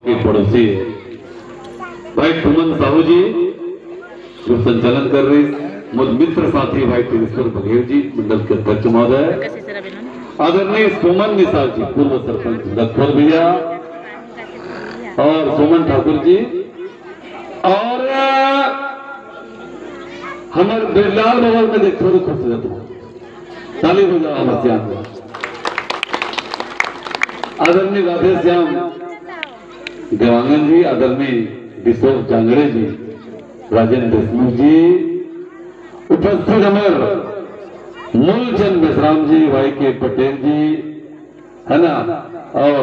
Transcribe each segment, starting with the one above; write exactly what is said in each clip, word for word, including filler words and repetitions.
के पड़ोसी हे भाई सुमन साहू जी, जो संचालन कर रहे, मोर मित्र साथी भाई तिलेश्वर बघेल जी, मंडल के अध्यक्ष महोदय, आदरणीय सुमन निषाद जी, पूर्व सरपंच लखर भैया, और सुमन ठाकुर जी, और हमर बिरलाल बगल में देखो तो खुश रहते हैं। ताली बजाओ हमर श्याम ला। आदरणीय राधेश्याम देवांगन जी, आदरणीय विश्व जांगड़े जी, राजेंद्र देशमुख जी, उपस्थित हमर मूलचंद मेश्राम जी, वाई के पटेल जी, है ना, और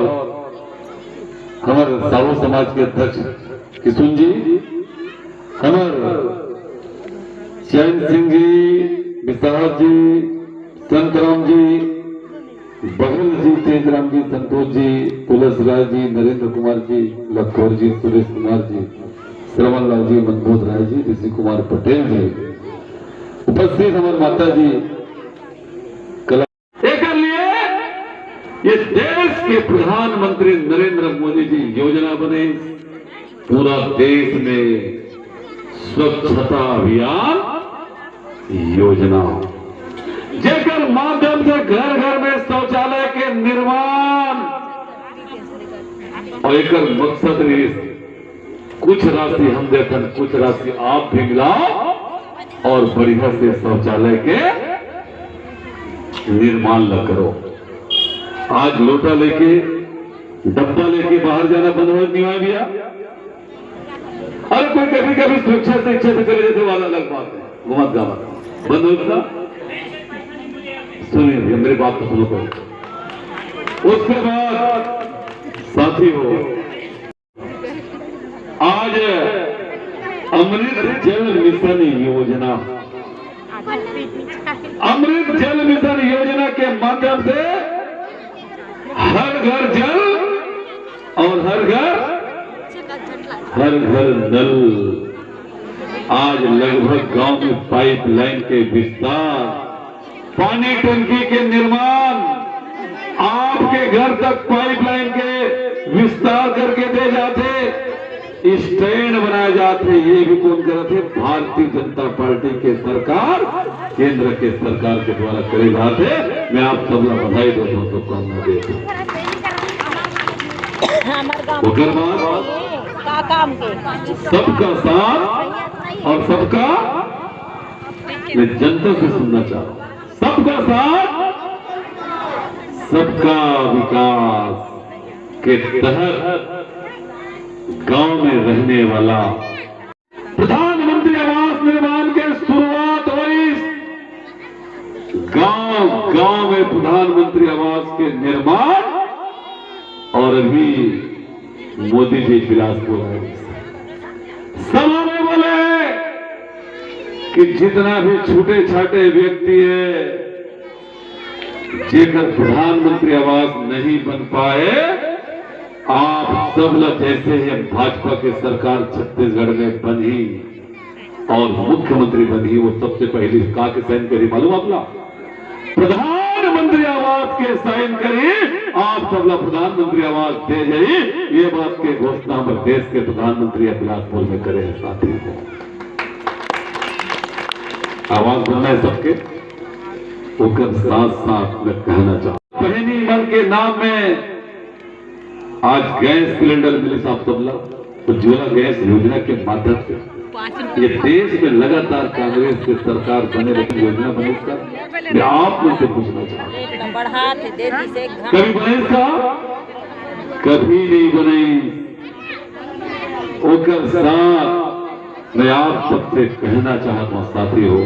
हमर साहू समाज के अध्यक्ष किशुन जी, हमर चैन सिंह जी, विशाल जी, संतराम जी, बघेल जी, तेजराम जी, संतोष जी, तुलस राय जी, नरेंद्र कुमार जी, लखोर जी, सुरेश कुमार जी, श्रवण लाल जी, मनबोध राय जी, ऋषि कुमार पटेल जी, उपस्थित हमर माता जी, कला एकर लिए ये देश के प्रधानमंत्री नरेंद्र मोदी जी योजना बने, पूरा देश में स्वच्छता अभियान योजना, जेकर माध्यम से घर घर में शौचालय के निर्माण, और एकर मकसद रहिस कुछ राशि हम देथन, कुछ राशि आप भी मिलाओ और बढ़िया से शौचालय के निर्माण ला करो। आज लोटा लेके, डब्बा लेके बाहर जाना बंद हो नहीं हुआ भैया। अरे कोई कभी कभी स्वेच्छा से, इच्छा से चले जाते, वाला अलग बात है, घुमत गावत बंद हो इसका। सुनिए भैया, मेरी बात को सुनो पहले। उसके बाद साथी हो, आज अमृत जल मिशन योजना, अमृत जल मिशन योजना के माध्यम से हर घर जल और हर घर, हर घर नल। आज लगभग गांव में पाइपलाइन के विस्तार, पानी टंकी के निर्माण, आपके घर तक पाइपलाइन के विस्तार करके दे जाथे, स्टैंड बनाए जाथे। ये भी कौन करत हे? भारतीय जनता पार्टी के सरकार, केंद्र के सरकार के द्वारा करे जाथे। मैं आप सबला बधाई देथों, शुभकामना देथों। ओकर बाद का काम के? सबका साथ और सबका, मैं जनता से सुनना चाह रहा हूं, सबका साथ, सबका विकास के तहत गांव में रहने वाला प्रधानमंत्री आवास निर्माण के शुरुआत हुई। गांव गांव में प्रधानमंत्री आवास के निर्माण, और अभी मोदी जी बिलासपुर आए, सब बोले कि जितना भी छोटे छाटे व्यक्ति है, जेकर प्रधानमंत्री आवास नहीं बन पाए, आप सब ला जैसे ही भाजपा के सरकार छत्तीसगढ़ में बनही और मुख्यमंत्री बनही, वो सबसे पहली का के साइन करी मालूम आपला? प्रधानमंत्री आवास के साइन करी, आप सबला प्रधानमंत्री आवास दे जाई। ये बात के घोषणा हमर देश के प्रधानमंत्री बिलासपुर में करे हैं साथी हो। आवास बनना है सबके, ओकर साथ साथ मैं कहना चाहूं, बहनी मन के नाम में आज गैस सिलेंडर मिले साहब सबला, उज्ज्वला गैस योजना के माध्यम से ये देश में लगातार कांग्रेस के सरकार बने रही, योजना बने, इसका मैं आप मन से पूछना चाहता हूं, कभी बने इसका? कभी नहीं बने। ओकर साथ मैं आप सबसे कहना चाहत हूं साथी हो,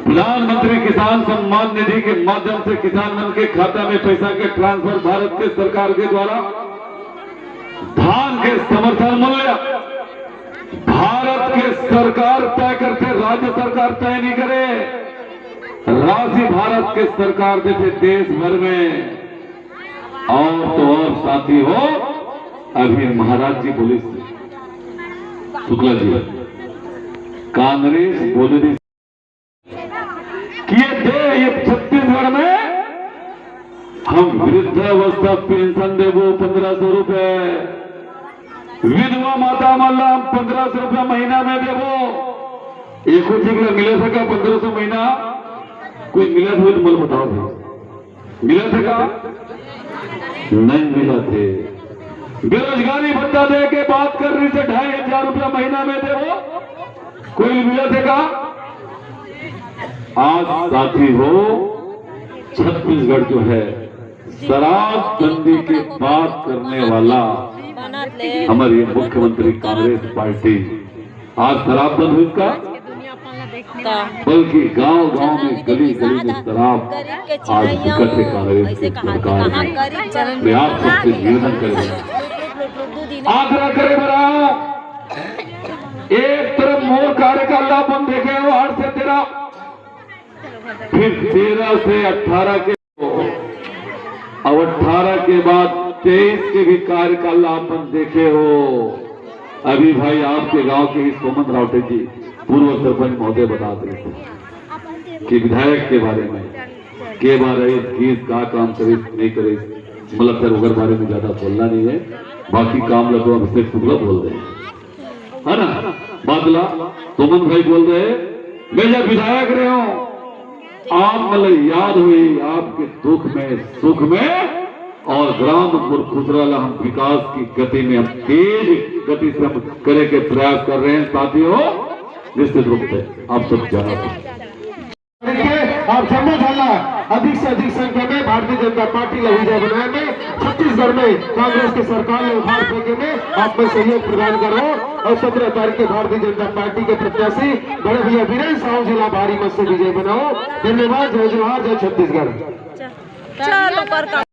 प्रधानमंत्री किसान सम्मान निधि के माध्यम से किसान मन के खाता में पैसा के ट्रांसफर भारत के सरकार के द्वारा, धान के समर्थन मूल्य भारत के सरकार तय करथे, राज्य सरकार तय नहीं करे, राशि भारत के सरकार देथे देश भर में। और तो और साथी हो, अभी महाराज जी बोलिस, शुक्ला जी, कांग्रेस बोले कि ये दे, ये छत्तीसगढ़ में हम वृद्धावस्था पेंशन देबो पन्द्रह सौ रुपए, विधवा माता मन ला पंद्रह सौ रुपया महीना में देबो। एको झिन ला मिलत हे का पंद्रह सौ महीना? कोई मिलत होही त मोला बताओ भाई, मिलत हे का? नहीं मिलत हे। बेरोजगारी भत्ता दे के बात कर रहिस हे ढाई हजार रुपया महीना में देबो, कोई मिलत हे का? आज साथी हो, छत्तीसगढ़ जो है शराबबंदी की बात करने वाला हमारी मुख्यमंत्री कांग्रेस पार्टी आज शराब बंद होइस का? बल्कि गांव गांव में, गली गली में शराब आज बिकत हे कांग्रेस की सरकार में। मैं आप सबसे निवेदन करूंगा, आग्रह करे बर आयो, एक तरफ मोर कार्यकाल ला अपन देखे हो, आठ से तेरह, फिर तेरह से अठारह के, अब अठारह के बाद तेईस के भी कार्यकाल ला अपन देखे हो। अभी भाई आपके गांव के ही सोमन रावटे जी, पूर्व सरपंच महोदय, बतात रहे थे कि विधायक के बारे में के बार रहिस, किस का काम करिस, नहीं करिस, मतलब फिर ओकर बारे में ज्यादा बोलना नहीं है। बाकी काम ला तो अभिषेक शुक्ला बोल रहे हैं, है ना? बात ला सोमन भाई बोल रहे हैं, मैं जब विधायक रहे हूँ, आप मतलब याद हुई आपके दुख में, सुख में, और ग्राम मुरखुसरा ला हम विकास की गति में हम तेज गति से हम करे के प्रयास कर रहे हैं साथियों। निश्चित रूप से आप सब जाना चाहिए। आप जम्मो झन ला अधिक से अधिक संख्या में भारतीय जनता पार्टी ला विजय बनाए में, छत्तीसगढ़ में कांग्रेस के सरकार ला उखाड़ फेंके में आप मन सहयोग प्रदान करो और सत्रह तारीख के भारतीय जनता पार्टी के प्रत्याशी बड़े भैया वीरेंद्र साहू जी ला भारी मत से विजय बनाओ। धन्यवाद। जय जोहार, जय छत्तीसगढ़। चलो कर